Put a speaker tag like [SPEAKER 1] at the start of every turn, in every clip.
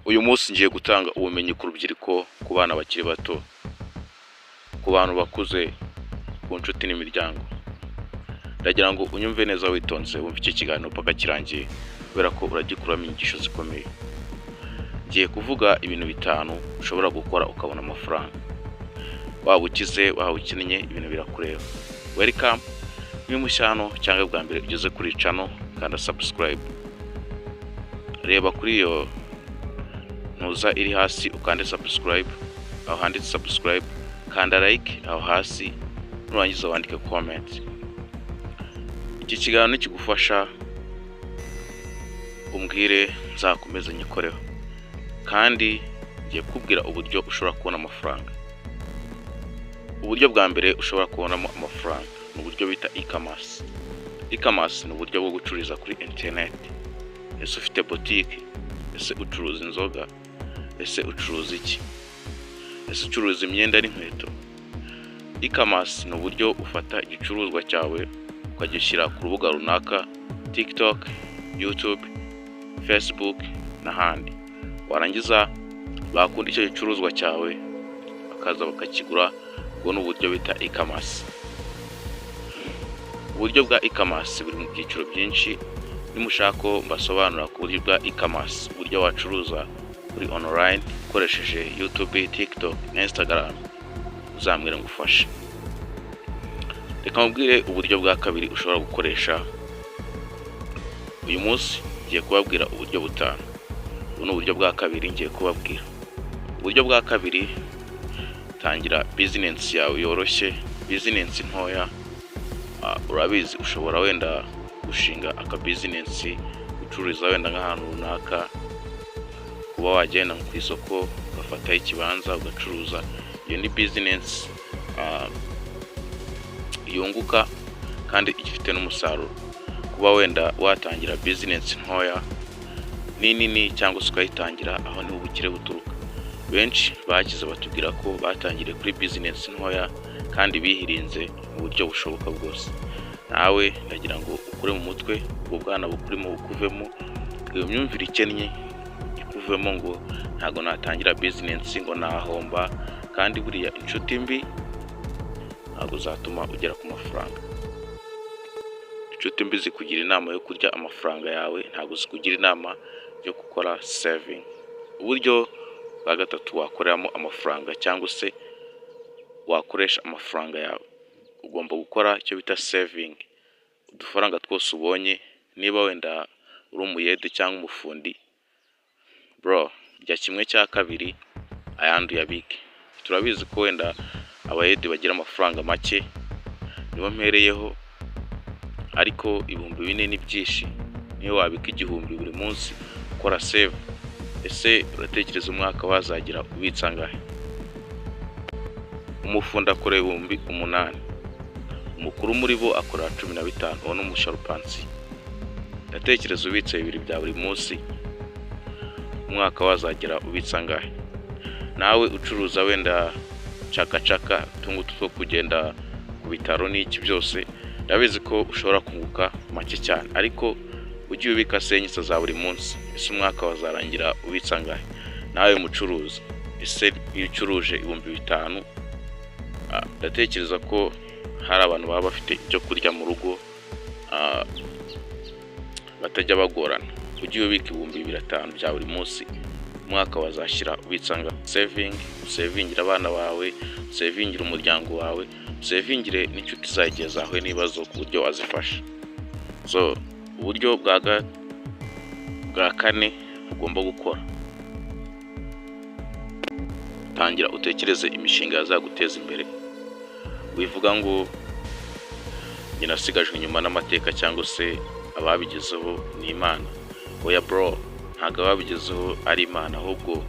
[SPEAKER 1] Uyu munsi ngiye gutanga ubumenyi ku rubyiruko, ku bana bakiri bato, ku bantu bakuze, ku nshuti n'imiryango. Ndagira ngo unyumve neza witonze, wumve iki kiganiro paka kirangiye, kubera ko uragikuramo inyigisho zikomeye. Ngiye kuvuga ibintu bitanu ushobora gukora ukabona amafaranga. Waba ukize, waba ukennye, ibintu birakureba. Welcome, niba mushya hano cyangwa bwa mbere ugeze kuri channel, kanda subscribe. Reba kuri iyo ntuza iri hasi ukande subscribe, aho handitse subscribe, kanda like aho hasi, nurangiza wandike comment. Iki kiganiro nikigufasha umbwire, nzakomeze nyikoreho. Kandi ngiye kukubwira uburyo ushobora kubona amafaranga. Uburyo bwa mbere ushobora kubonamo amafaranga ni uburyo bita e-commerce. E-commerce ni uburyo bwo gucururiza kuri internet. Ese ufite botike? Ese ucuruza inzoga? Ese ucuruza iki? Ese ucuruza imyenda n'inkweto? E-commerce ni uburyo ufata igicuruzwa cyawe ukagishyira ku rubuga runaka, TikTok, YouTube, Facebook n'ahandi. Warangiza bakunda icyo gicuruzwa cyawe bakaza bakakigura, ubwo ni uburyo bita e-commerce. Uburyo bwa e-commerce buri mu byiciro byinshi, nimushaka ko mbasobanurira ku buryo bwa e-commerce, uburyo wacuruza kuri online ukoresheje YouTube, TikTok na Instagram, uzambwire ngufashe. Reka mubwire uburyo bwa kabiri ushobora gukoresha. Uyu munsi ngiye kubabwira uburyo butanu. Ubu ni uburyo bwa kabiri ngiye kubabwira. Uburyo bwa kabiri, tangira business yawe yoroshye, business ntoya. Urabizi, ushobora wenda gushinga aka business ucururiza wenda nk'ahantu runaka, kuba wagenda ku isoko ugafataho ikibanza ugacuruza. Iyo ni business yunguka kandi ifite n'umusaruro. Kuba wenda watangira business ntoya n'inini cyangwa se ukayitangira, aho niho ubukire buturuka. Benshi bakize batubwira ko batangiriye kuri business ntoya kandi bihirinze mu buryo bushoboka bwose. Nawe ndagira ngo ukure mu mutwe ubwo bwana bukurimo, bukuvemo iyo myumvire ikennye, ikuvemo ngo ntabwo natangira business, ngo nahomba. Kandi buriya inshuti mbi ntabwo zatuma ugera ku mafaranga. Inshuti mbi zikugira inama yo kurya amafaranga yawe, ntabwo zikugira inama yo gukora saving. Uburyo bwa gatatu wakoreramo amafaranga cyangwa se wakoresha amafaranga yawe, ugomba gukora icyo bita saving. Udufaranga twose ubonye, niba wenda uri umuyede cyangwa umufundi, bro, rya kimwe cya kabiri, ayandi uyabike. Turabizi ko wenda abayede bagira amafaranga make, nibo mpereyeho, ariko 4000 ni byinshi. Niyo wabika 1000 buri munsi ukora save, ese uratekereza umwaka wazagira ubitsa angahe? Umufundi akora 8000, umukuru muri bo akora 15, uwo ni umusharupansiye. Ndatekereza ubitse bibiri bya buri munsi, umwaka wazagera ubitsa angahe? Nawe ucuruza wenda cakacaka, utungutu two kugenda ku bitaro n'iki byose, ndabizi ko ushobora kunguka make cyane, ariko ujye ubika senyisa za buri munsi, ese umwaka wazarangira ubitsa angahe? Nawe mucuruzi, ese iyo ucuruje 5000, ndatekereza ko hari abantu baba bafite ibyo kurya mu rugo, batajya bagorana. Ujye ubika 2500 bya buri munsi, umwaka wazashyira ubitsa angahe? Saving, usevingire abana bawe, usevingire umuryango wawe, usevingire n'inshuti zawe igihe zahuye n'ibibazo ku buryo wazifasha. So uburyo bwa kane ugomba gukora, tangira utekereze imishinga yazaguteza imbere. Wivuga ngo njye nasigajwe inyuma n'amateka cyangwa se ababigezeho ni Imana. Oya bro, ntabwo ababigezeho ari Imana, ahubwo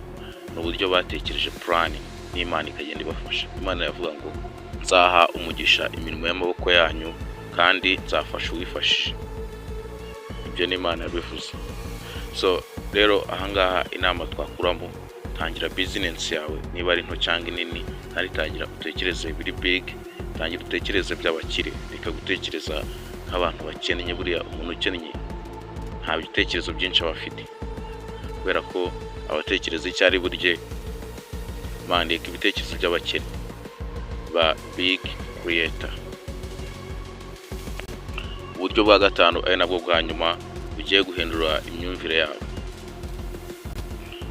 [SPEAKER 1] ni uburyo batekereje plan n'Imana ikagenda ibafasha. Imana iravuga ngo nzaha umugisha imirimo y'amaboko yanyu kandi nzafasha uwifashije. Ibyo ni Imana yabivuze. So rero ahangaha inama twakuramo, tangira business yawe niba ari nto cyangwa inini, kandi tangira utekereze biri big, tangira utekereze by'abakire, reka gutekereza nk'abantu bakennye. Buriya umuntu ukennye nta bitekerezo byinshi aba afite. kubera ko abatekereza icyo ari burye. Bandika ibitekerezo by'abakene ba big creator. Uburyo bwa gatanu, ari nabwo bwa nyuma, bugiye guhindura imyumvire yawe.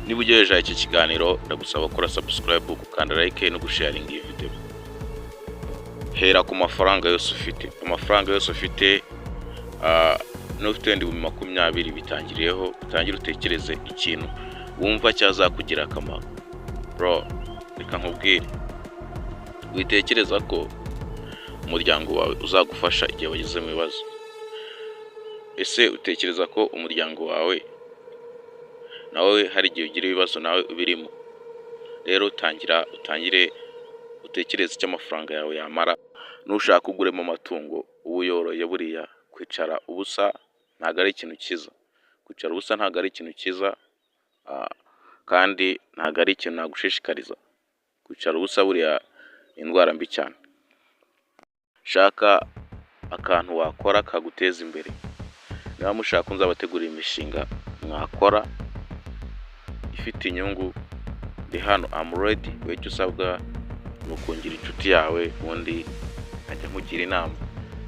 [SPEAKER 1] Niba ugejeje iki kiganiro, ndagusaba gukora subscribe, gukanda like no gusharinga iyi video. Hera ku mafaranga yose ufite, amafaranga yose ufite. N'ufite wenda 20,000, bitangiriyeho, utangire utekereze ikintu wumva cyazakugira akamaro. Bro, reka nkubwire, witekereza ko umuryango wawe uzagufasha igihe wageze mu bibazo. Ese utekereza ko umuryango wawe nawe hari igihe ugira ibibazo nawe ubirimo? Rero tangira, utangire utekereze icyo amafaranga yawe yamara. Nushaka uguremo amatungo uba uyoroye. Buriya kwicara ubusa ntabwo ari ikintu cyiza. Kwicara ubusa ntabwo ari ikintu cyiza, kandi ntabwo ari ikintu nagushishikariza. Kwicara ubusa buriya ni indwara mbi cyane. Shaka akantu wakora kaguteza imbere. Niba mushaka ko nzabategurira imishinga mwakora ifite inyungu, ndi hano, I'm ready. Wowe icyo usabwa ni ukungira inshuti yawe, ubundi nkajya nkugira inama,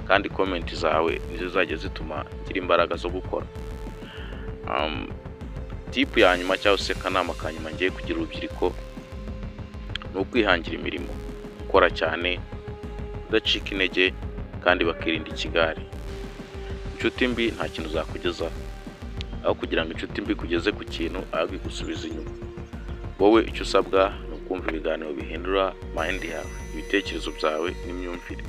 [SPEAKER 1] kandi comment zawe nizo zizajya zituma ngira imbaraga zo gukora. Tip ya nyuma cyangwa se akanama ka nyuma ngiye kugira urubyiruko ni ukwihangira imirimo, gukora cyane, kudacika intege, kandi bakirinda ikigare. Inshuti mbi nta kintu zakugezaho. Aho kugira ngo inshuti mbi ikugeze ku kintu, ahubwo igusubiza inyuma. Wowe icyo usabwa ni ukumva ibiganiro bihindura mind yawe, ibitekerezo byawe n'imyumvire.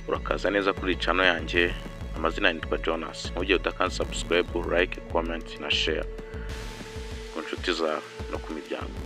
[SPEAKER 1] Urakaza neza kuri channel yanjye. Amazina nitwa Jonas. Ntujye udakanda subscribe, like, comment na share ku nshuti zawe no ku miryango.